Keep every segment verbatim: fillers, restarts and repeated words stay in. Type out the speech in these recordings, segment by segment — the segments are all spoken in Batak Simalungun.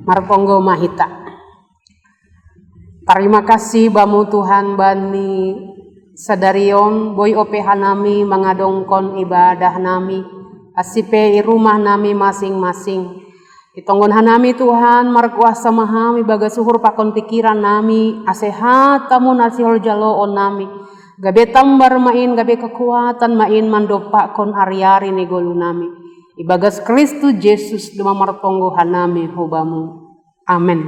Martonggo ma hita. Tarima kasih bamu Tuhan bani sadarion boi ope hanami mangadongkon ibadah nami, asi pe i rumah nami masing-masing. Itonggon hanami Tuhan, markuasa ma hami bagas uhur pakon pikiran nami, ase hatamu na sihol jaloon nami, gabe tambar ma in, gabe kekuatan ma in mandompakkon ari-ari ni golu nami. Ibagas Kristus Jesus do ma martonggo hanami hu bamu. Amen.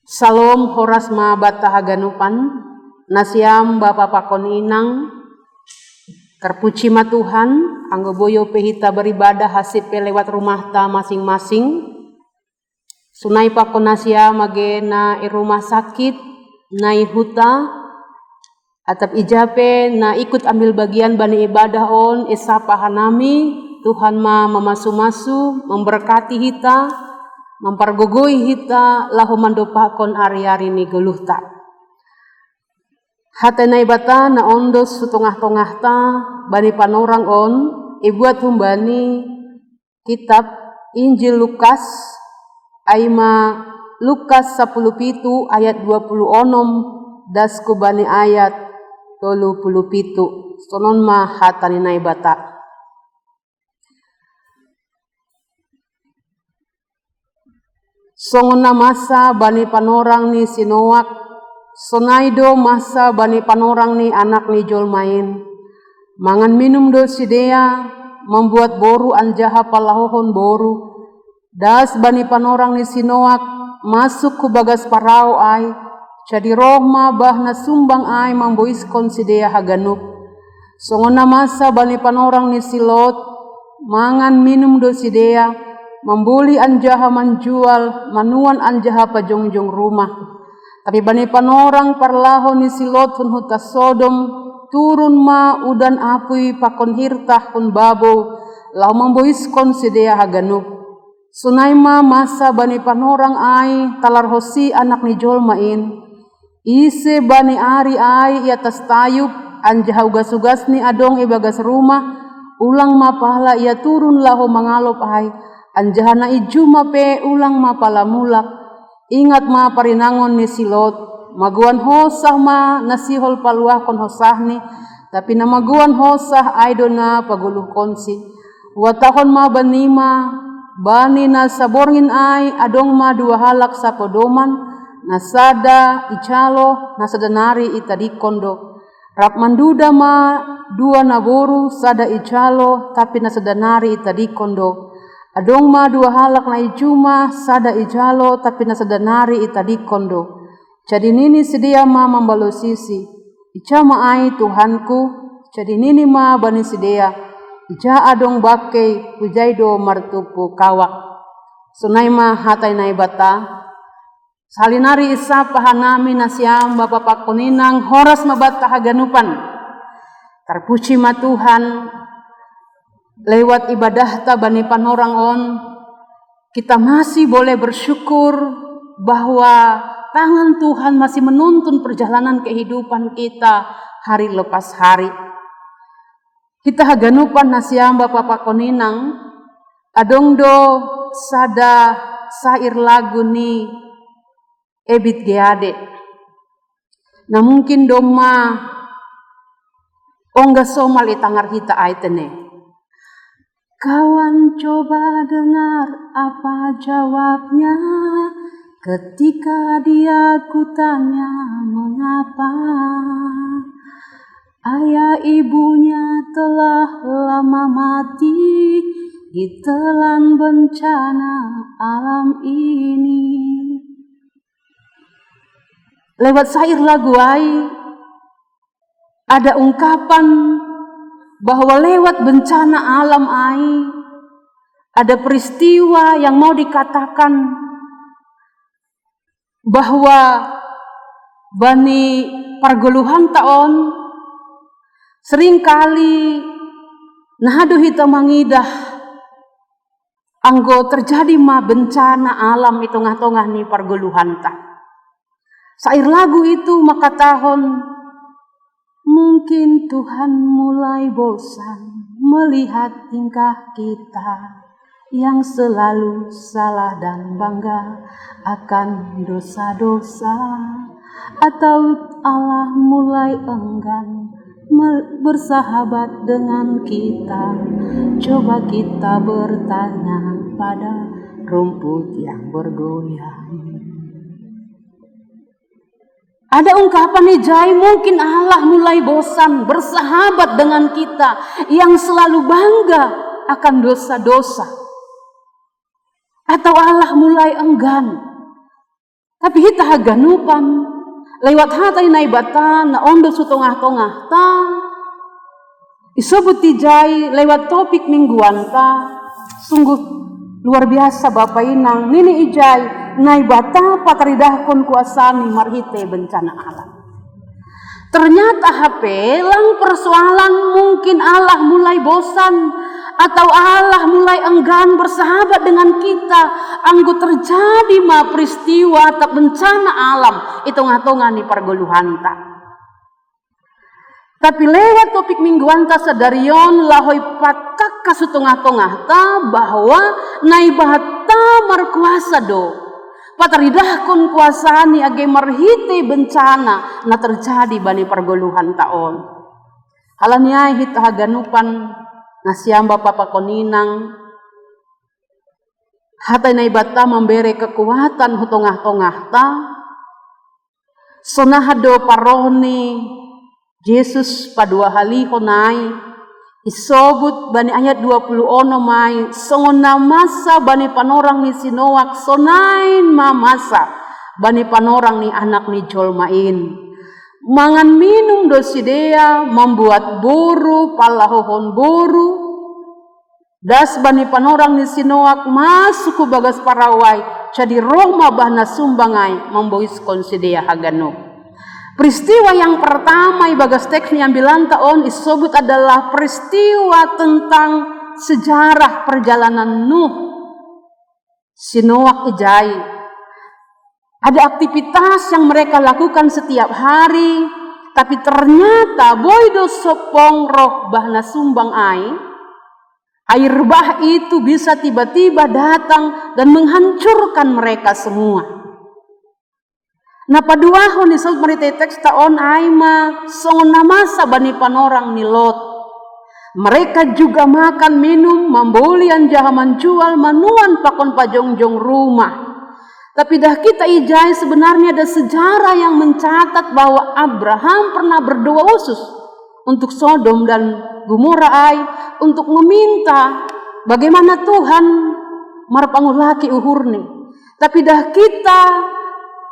Salom, horas ma banta haganupan, nasiam bapa pakon inang, terpuji ma Tuhan, anggo boi ope hita beribadah asi pe lewat rumahta masing-masing. Sonai pakon nasiam age na i rumah sakit, na i huta, atap ija pe na ikut ambil bagian bani ibadah on, isapa hanami, Tuhan ma mamasu-masu, memberkati hita, mempargogoi hita, laho mandompakkon ari-ari ni goluhta. Hata Naibata na ondos hu tongah-tongahta bani panorang on, ibuat humbani kitab Injil Lukas, ai ma Lukas sapuluh pitu ayat dua puluh onom, das hu bani ayat tolu puluh pitu. Sonon ma hata ni Naibata. Songon na masa bani panorang ni si Noak, sonai do masa bani panorang ni Anak ni Jolma in. Mangan minum do sidea, mambuat boru anjaha palahohon boru. Das bani panorang ni si Noak, masuk hu bagas parau ai, jadi roh ma bah na sumbang ai mamboiskon sidea haganup. Songon na masa bani panorang ni si Lot, mangan minum do sidea, mamboli anjaha manjual, manuan anjaha pajongjong rumah. Tapi bani panorang parlaho ni si Lot hun huta Sodom, turun ma udan apui pakon hirtah hun babou, laho mamboiskon sidea haganup. Sonai ma masa bani panorang ai talarhosi Anak ni Jolma in. Ise bani ari ai i atas tayub, anjaha ugas-ugasni adong ibagas rumah, ulang ma pala ia turun laho mangalop ai, anjaha na i juma pe ulang ma pala mulak. Ingat ma parinangon ni si Lot, magoan hosah ma na sihol paluahkon hosahni, tapi na magoan hosah ai do na pagoluhkonsi. Huhatahon ma banima, bani na saborngin ai adong ma dua halak sapodoman, na sada ijalo, na sada nari itadingkon do. Rap manduda ma dua naboru, sada ijalo, tapi na sada nari itadingkon do. Adong ma dua halak na i juma, sada ijalo, tapi na sada nari itadingkon do. Jadi nini sidea ma mambalosisi, "Ija ma ai, Tuhanku?" Jadi nini ma bani sidea, "Ija adong bangkei, hujai do martumpu kawak." Sonai ma hata ni Naibata. Sahali nari isapa hanami nasiam bapa pakon inang, horas ma banta haganupan. Terpuji ma Tuhan, lewat ibadahta bani panorang on, kita masih boleh bersyukur bahwa tangan Tuhan masih menuntun perjalanan kehidupan kita hari lepas hari. Hita haganupan nasiam bapa pakon inang, adong do sada sair lagu ni Ebit G. Ade. Na mungkin domma ongga somal itangar hita ai tene. Kawan, coba dengar apa jawabnya ketika dia kutanya mengapa. Ayah ibunya telah lama mati ditelan bencana alam ini. Lewat sair lagu ai, ada ungkapan bahwa lewat bencana alam ai, ada peristiwa yang mau dikatakan bahwa bani pargoluhanta on, seringkali na do hita mangidah anggo terjadi ma bencana alam i tongah-tongah ni pargoluhanta. Sair lagu itu mangkatahon, "Mungkin Tuhan mulai bosan melihat tingkah kita." yang selalu salah dan bangga akan dosa-dosa, atau Allah mulai enggan me- bersahabat dengan kita? Coba kita bertanya pada rumput yang bergoyang. Ada ungkapan ijai, mungkin Allah mulai bosan bersahabat dengan kita yang selalu bangga akan dosa-dosa. Atau Allah mulai enggan. Tapi hita haganupan, lewat hatai Naibata na ondo sutongah-tongah ta, isobut ijai lewat topik mingguan ta. Sungguh luar biasa Bapa Inang, nini ijai, Naibata pataridahkon kuasa-Ni marhite bencana alam. Ternyata hape lang persoalan mungkin Allah mulai bosan atau Allah mulai enggan bersahabat dengan kita, anggo terjadi ma peristiwa atau bencana alam i tongah-tongah ni pargoluhanta. Tapi lewat topik mingguanta sadari on, laho ipatangkas tu tongah-tongah ta bahwa Naibata markuasa do pataridahkon kuasa-Ni age marhite bencana na terjadi bani pargoluhanta on. Halani ai hita haganupan, nasiam Bapa pakon Inang, hatai Naibata mambere kekuatan hu tongah-tongah ta. Sonaha do parroh ni Jesus paduahalihon ai, isobut bani ayat dua puluh onom ai, songon na masa bani panorang ni si Noak, sonai ma masa bani panorang ni Anak ni jolma in. Mangan minum do sidea, mambuat boru, palahohon boru, das bani panorang ni si Noak, masuk hu bagas parau ai, jadi roh ma bah na sumbang ai mamboiskon sidea haganup. Peristiwa yang pertama i bagas teks ni ambilanta on isobut adalah peristiwa tentang sejarah perjalanan Nuh. Si Noak ijai, ada aktivitas yang mereka lakukan setiap hari, tapi ternyata boi do sompong roh bah na sumbang ai, air bah itu bisa tiba-tiba datang dan menghancurkan mereka semua. Na paduahon isobut marhite teks ta on ai ma songon na masa bani panorang ni Lot. Mereka juga makan, minum, mamboli anjaha manjual, manuan pakon pajongjong rumah. Tapi dah kita ijai, sebenarnya ada sejarah yang mencatat bahwa Abraham pernah berdoa khusus untuk Sodom dan Gomora ai, untuk meminta bagaimana Tuhan marpangulaki uhurni. Tapi dah kita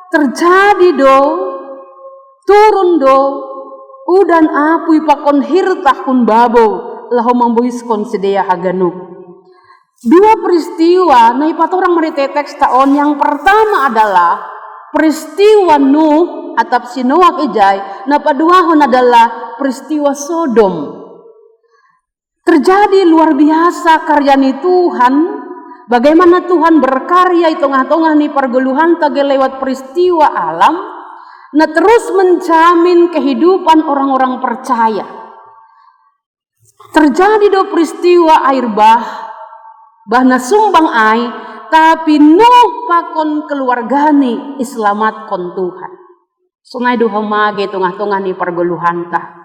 terjadi do, turun do udan apuy pakon hirtah hun babou, laho mamboiskon sidea haganup. Dua peristiwa na ipatorang marhite teks ta on, yang pertama adalah peristiwa Nuh atap si Noak ijai, na paduahon adalah peristiwa Sodom. Terjadi luar biasa karya ni Tuhan, bagaimana Tuhan berkarya i tongah-tongah ni pargoluhanta ge lewat peristiwa alam, na terus menjamin kehidupan orang-orang percaya. Terjadi do peristiwa air bah, bah na sumbang ai, tapi Nuh pakon keluargani iselamatkon Tuhan. Sonai do homa ge tongah-tongah ni pargoluhanta.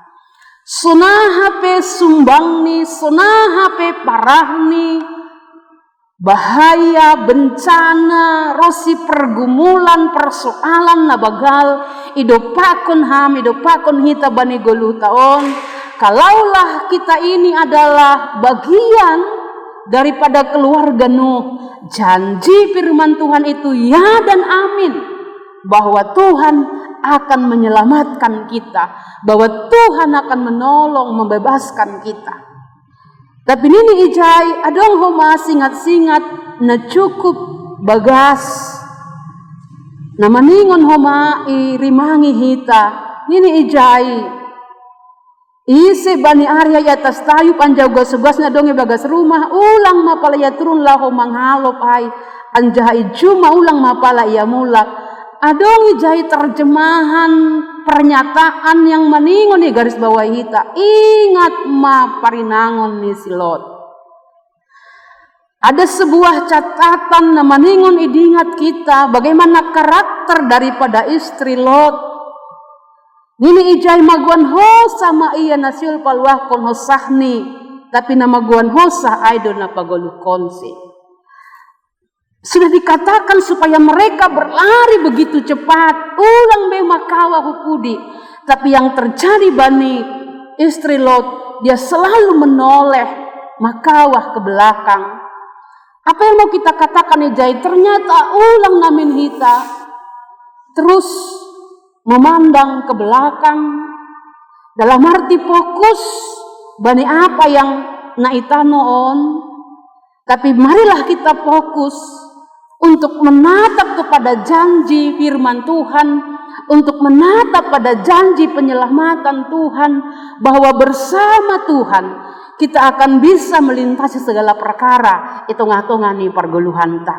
Sonaha pe sumbangni, sonaha pe parahni, bahaya, bencana, ro si pergumulan, persoalan na bagal, idompakkon ham, idompakkon hita bani goluhta on. Kalaulah kita ini adalah bagian daripada keluarga Nuh, janji firman Tuhan itu ya dan amin, bahwa Tuhan akan menyelamatkan kita, bahwa Tuhan akan menolong, membebaskan kita. Tapi nini ijai, adong homa singat-singat na cukup bagas, na maningon homa i rimangi hita. Nini ijai, ise bani ari i atas tayub, anjaha ugas-ugasna adong i bagas rumah, ulang ma pala ia turun laho mangalop ai, anjaha i juma ulang ma pala ia mulak. Adong ijai terjemahan pernyataan yang maningon, igarisbawahi hita, ingat ma parinangon ni si Lot. Ada sebuah catatan na maningon idingat kita bagaimana karakter daripada istri Lot. Nini ijai magoan hosa ma ia na siul paluahkon hosahni, tapi na magoan hosa ai do na pagoluhkonsi. Sudah dikatakan supaya mereka berlari begitu cepat, ulang be makawah hu pudi. Tapi yang terjadi bani istri Lot, dia selalu menoleh, makawah ke belakang. Apa yang mau kita katakan ijai? Ternyata ulang namin hita terus memandang ke belakang, dalam arti fokus bani apa yang na itano on. Tapi marilah kita fokus untuk menatap kepada janji firman Tuhan, untuk menatap pada janji penyelamatan Tuhan, bahwa bersama Tuhan kita akan bisa melintasi segala perkara i tongah-tongah ni pargoluhanta.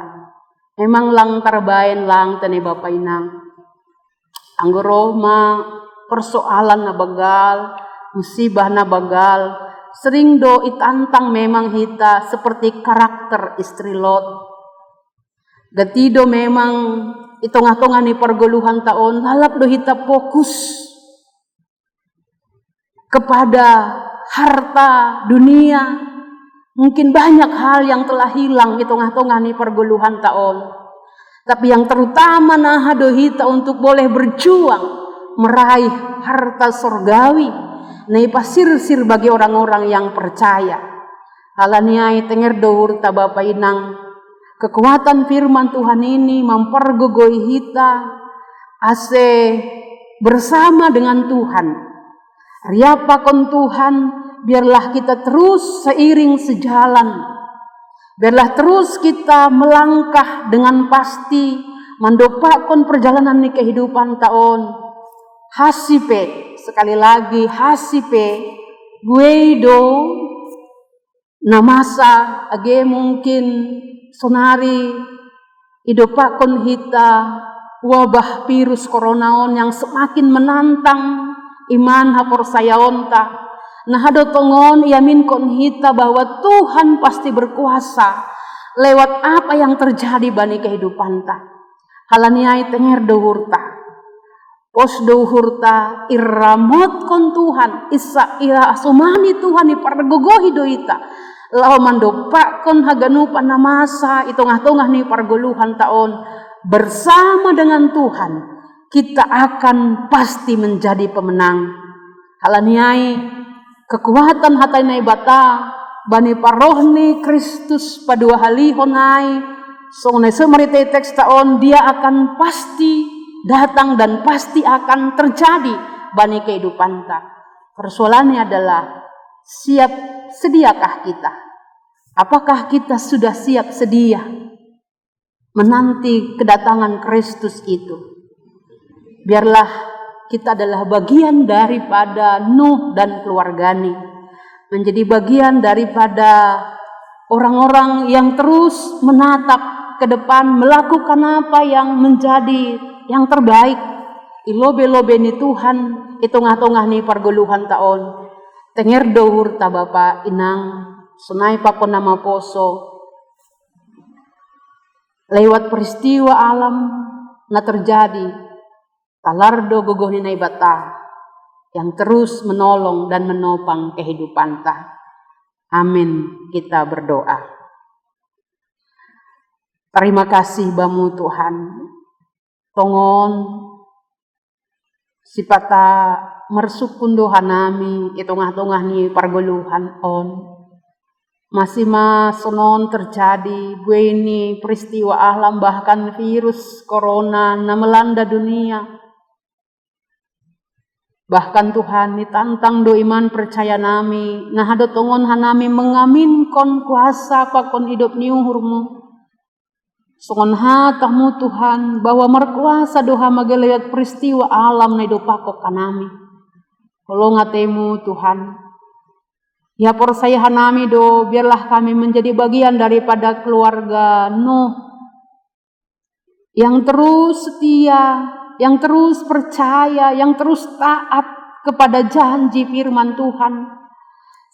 Memang lang tarbaen, lang tene bapa inang. Anggo ro ma persoalan na bagal, musibah na bagal, sering do itantang memang hita seperti karakter istri Lot. Gati do memang i tongah-tongah ni pargoluhanta on, lalap do hita fokus kepada harta dunia. Mungkin banyak hal yang telah hilang i tongah-tongah ni pargoluhanta on. Tapi yang terutama, naha do hita untuk boleh berjuang meraih harta sorgawi na ipasirsir bagi orang-orang yang percaya. Halani ai tenger do uhurta bapa inang, kekuatan firman Tuhan ini mampargogoi hita ase bersama dengan Tuhan. Riap pakon Tuhan, biarlah kita terus seiring sejalan. Biarlah terus kita melangkah dengan pasti mandopakkon perjalanan ni kehidupanta on. Hasi pe, sekali lagi, hasi pe, buei do na masa, age mungkin sonari idopakkon hita wabah virus corona on yang semakin menantang iman haporsayaonta. Naha do tongon iaminkon hita bahwa Tuhan pasti berkuasa lewat apa yang terjadi bani kehidupanta. Halani ai tenger do uhurta. Pos do uhurta, iramotkon Tuhan, isa ira asomani Tuhan, ipargogohi do ita laho mandopakkon haganupan na masa i tongah-tongah ni pargoluhanta on. Bersama dengan Tuhan, kita akan pasti menjadi pemenang. Halani ai, kekuatan hata ni Naibata bani parroh ni Kristus paduahalihon ai, songon na so marita i teksta on, dia akan pasti datang dan pasti akan terjadi bani kehidupanta. Persoalannya adalah, siap sediakah kita? Apakah kita sudah siap sedia menanti kedatangan Kristus itu? Biarlah kita adalah bagian daripada Nuh dan keluarganya, menjadi bagian daripada orang-orang yang terus menatap ke depan, melakukan apa yang menjadi yang terbaik i lobei-lobei ni Tuhan i tongah-tongah ni pargoluhanta on. Tenger do uhurta bapa inang, sonai pakon na maposo, lewat peristiwa alam na terjadi, talar do gogoh ni Naibata yang terus menolong dan menopang kehidupanta. Amin. Kita berdoa. Terima kasih bamu Tuhan. Tongon sipata marsungkun do hanami i tongah-tongah ni pargoluhan on. Masih ma sonon terjadi buei ni peristiwa alam, bahkan virus corona na melanda dunia. Bahkan Tuhan, nitantang do iman percaya nami, naha do tongon hanami mengaminkon kuasa pakon idop ni uhurmu. Songon hatamu Tuhan, bahwa markuasa do Ham age lewat peristiwa alam na idopakkon hanami. Holong atemu Tuhan. Ihaporsayaon nami do, biarlah kami menjadi bagian daripada keluarga Nuh yang terus setia, yang terus percaya, yang terus taat kepada janji firman Tuhan.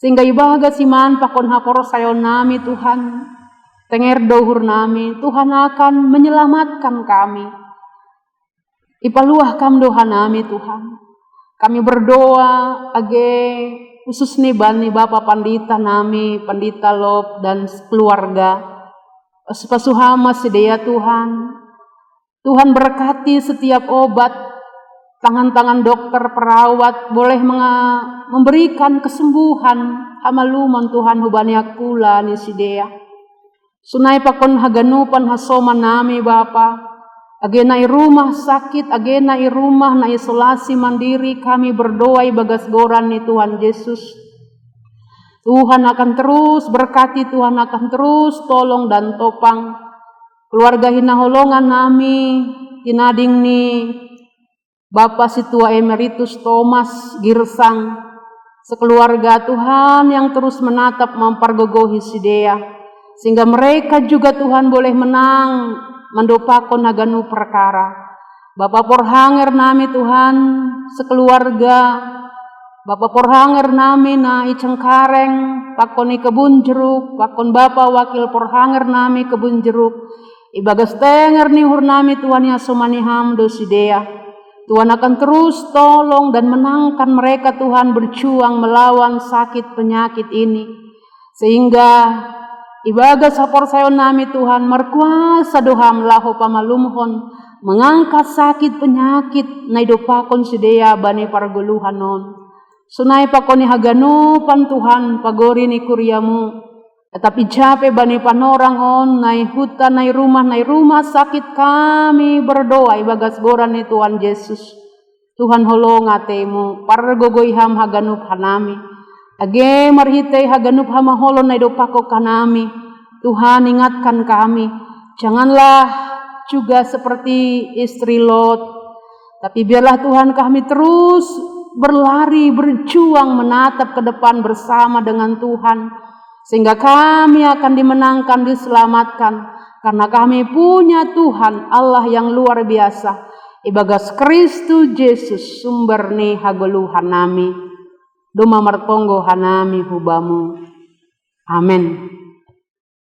Sehingga ibagas iman pakon haporsayaon nami Tuhan, Tenger do uhur nami, Tuhan akan menyelamatkan kami. Ipaluah Kam doha nami, Tuhan. Kami berdoa age khusus ni bani Bapa Pandita nami, Pandita Lop dan keluarga. Pasupasu Ham ma sidea, Tuhan. Tuhan berkati setiap obat, tangan-tangan dokter, perawat, boleh menga-, memberikan kesembuhan, hamalumon, Tuhan, hubani angkula ni sidea. Sonai pakon haganupan hasoman nami, Bapa. Age na i rumah sakit, age na i rumah na isolasi mandiri, kami berdoa ibagas goran ni Tuhan Yesus. Tuhan akan terus berkati, Tuhan akan terus tolong dan topang keluarga hinaholongan nami, tinading ni Bapa Situa Emeritus Thomas Girsang, sekeluarga, Tuhan, yang terus menatap mampargogohi sidea, sehingga mereka juga, Tuhan, boleh menang mandopakon haganup perkara. Bapa porhanger nami, Tuhan, sekeluarga, Bapa porhanger nami na i Cengkareng, pakon i kebun jeruk, pakon Bapa wakil porhanger nami kebun jeruk, ibagas tenger ni uhur nami, Tuhan, iasomani Ham do sidea. Tuhan akan terus tolong dan menangkan mereka, Tuhan, berjuang melawan sakit penyakit ini. Sehingga ibagas haporsayaon nami, Tuhan, markuasa do Ham laho pamalumhon, mengangkat sakit penyakit na idopakon sidea bani pargoluhan on. Sonai pakon i haganupan, Tuhan, pagori ni kuria-Mu. Tetap ijape bani panorang on, na i huta, na i rumah, na i rumah sakit, kami berdoa ibagas goran ni Tuhan Yesus. Tuhan, holong atei-Mu, pargogohi Ham haganup hanami. Age marhitei haganup hamaholon na idopakkon hanami, Tuhan, ingatkan kami. Janganlah juga seperti istri Lot, tapi biarlah, Tuhan, kami terus berlari, berjuang, menatap ke depan bersama dengan Tuhan, sehingga kami akan dimenangkan, diselamatkan, karena kami punya Tuhan, Allah yang luar biasa. Ibagas Kristus Yesus, sumber ni hagoluhan nami. Domma martonggo hanami hu Bamu. Amen.